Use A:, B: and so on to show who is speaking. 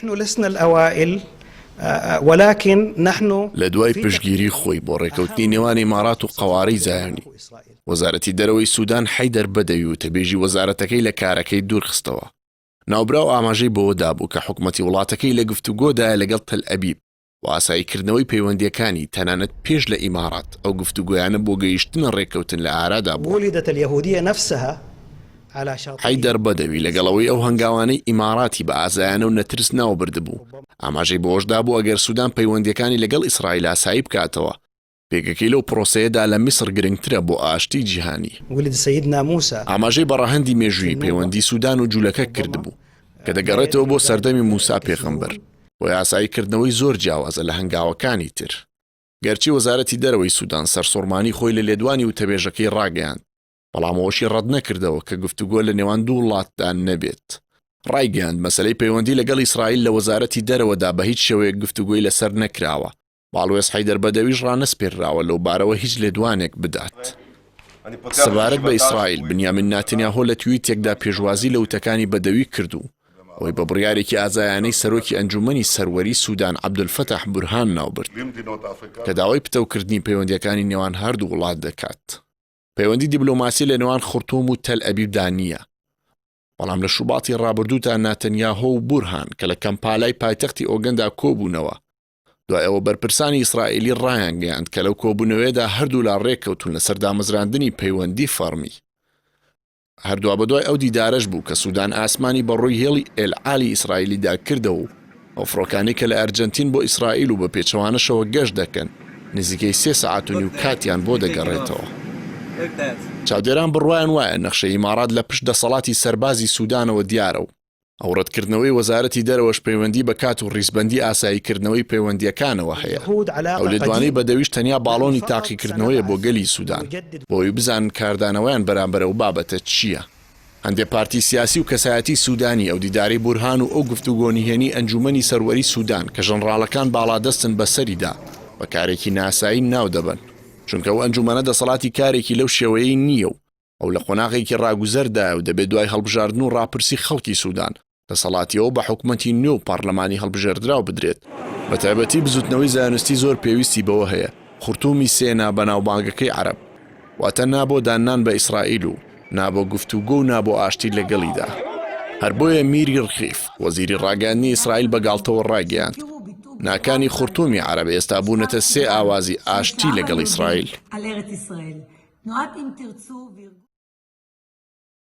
A: نحن لسنا الأوائل ولكن نحن
B: لە دوای پشتگیری خۆی بۆ ڕێکەوتنی نێوان ئیمارات و قەوارەی زایۆنی، وەزارەتی دەرەوەی سودان حەیدەر بەدەوی وتەبێژی وەزارەتەکەی لە کارەکەی دوورخستەوە. ناوبراو ئاماژەی بەوە دابوو کە حکومەتی وڵاتەکەی لە گفتوگۆدایە لەگەڵ تەلئەبیب بۆ ئاساییکردنەوەی پەیوەندییەکانی، تەنانەت پێش لە ئیمارات، ئەو گفتوگۆیانە بۆ گەیشتنە ڕێککەوتن لە ئارادا بووە.
A: ولدت اليهودية نفسها على شاطئ
B: حەیدەر بەدەوی لەگەڵ ئەوەی ئەو هەنگاوانەی ئیماراتی بە ئازایانە و نەترس ناوبردبوو، ئاماژەی بەوەش دابوو ئەگەر سودان پەیوەندییەکانی لەگەڵ ئیسرائیل ئاسایی بکاتەوە، پێگەکەی لەو پرۆسەیەدا لە میسڕ گرنگترە بۆ ئاشتی جیهانی.
A: ولد سيدنا موسى.
B: ئاماژەی بە ڕەهەندی مێژوویی پەیوەندی سودان و جولەکە کردبوو، کە دەگەڕێتەوە بۆ سەردەمی موسا پێغەمبەر، بۆیە ئاساییکردنەوەی زۆر جیاوازە لە هەنگاوەکانی تر. گەرچی وەزارەتی دەرەوەی سودان سەرسوڕمانی خۆی لە لێدوانی وتەبێژەکەی ڕاگەیاند، بەڵام ئەوەشی ڕەتنەکردەوە کە گفتوگۆ لە نێوان دوو وڵاتدا نەبێت. ڕایگەیاند، مەسەلەی پەیوەندی لەگەڵ ئیسرائیل لە وەزارەتی دەرەوەدا بە هیچ شێوەیەک گفتوگۆی لەسەر نەکراوە، باڵوێز حەیدەر بەدەویش ڕانەسپێرراوە لەوبارەوە هیچ لێدوانێک بدات. سەبارەت بە ئیسرائیل، بنیامین ناتنیاهۆ لە تویتێکدا پێشوازی لە وتەکانی بەدەوی کرد و ئەوەی بە بڕیارێکی ئازایانەی سەرۆکی ئەنجوومەنی سەروەری سوودان عەبدولفەتاح بورهان ناوبرد کە داوای پتەوکردنی پەیوەندییەکانی نێوان هەردوو وڵات دەکات. پەیوەندی دیبلۆماسی لە نێوان خورتوم و تەل ئەبیبدا نییە، بەڵام لە شوباتی ڕابردوودا ناتەنیاهۆ و بورهان کە لە کەمپالای پایتەختی ئۆگەندا کۆبوونەوە، دوای ئەوە بەرپرسانی ئیسرائیلی ڕایانگەیاند کە لەو کۆبوونەوەیەدا هەردوولا ڕێککەوتوون لەسەر دامەزراندنی پەیوەندی فەڕمی. هەر دوابەدوای ئەو دیدارەش بوو کە سودان ئاسمانی بە ڕووی هێڵی ئێل عالی ئیسرائیلیدا کردەوە و ئەو فڕۆکانەی کە لە ئەرجەنتین بۆ ئیسرائیل و بە پێچەوانەشەوە گەشت دەکەن نزیکەی سێ سەعات و نیو کاتیان بۆ دەگەڕێتەوە. چاودێران بڕوایان وایە نەخشەی ئیماڕات لە پشت دەسەڵاتی سەربازی سودانەوە دیارە و ئەو ڕەتکردنەوەی وەزارەتی دەرەوەش پەیوەندی بە کات و ڕیزبەندی ئاساییکردنەوەی پەیوەندییەکانەوە هەیە. ئەو لێدوانەی بەدەویش تەنیا باڵۆنی تاقیکردنەوەیە بۆ گەلی سودان، بۆ ئەوەی بزانن کاردانەوەیان بەرامبەر ئەو بابەتە چییە. هەندێ پارتی سیاسی و کەسایەتی سودانی ئەو دیدارەی بورهان و ئەو گفتوگۆ نهێنی ئەنجومەنی سەروەری سودان کە ژەنڕاڵەکان باڵادەستن بەسەریدا بە کارێکی ناسایی ناودەبەن، چونکە ئەو ئەنجومەنە دەسەڵاتی کارێکی لەو شێوەیەی نییە و ئەو لە قۆناغێکی ڕاگوزەردایە و دەبێت دوای هەڵبژاردن و ڕاپرسی خەڵکی سودان، دەسەڵاتی ئەو بە حکومەتی نوێ و پەڕلەمانی هەڵبژێردراو بدرێت. بەتایبەتی بزوتنەوەی زایۆنستی زۆر پێویستی بەوە هەیە خورتومی سێ نا بەناوبانگەکەی عەرەب، واتە نا بۆ داننان بە ئیسرائیل و نا بۆ گفتوگۆ و نا بۆ ئاشتی لەگەڵیدا. هەر بۆیە میری ڕخیف، وەزیری ڕاگەیاندنی ئیسرائیل بە گاڵتەوە ڕایگەیاند، ناکانی خورتومی عەرەب ئێستا بوونەتە سێ ئاوازی ئاشتی لەگەڵ ئیسرائیل.
C: تنوعات אם תרצו וארגון.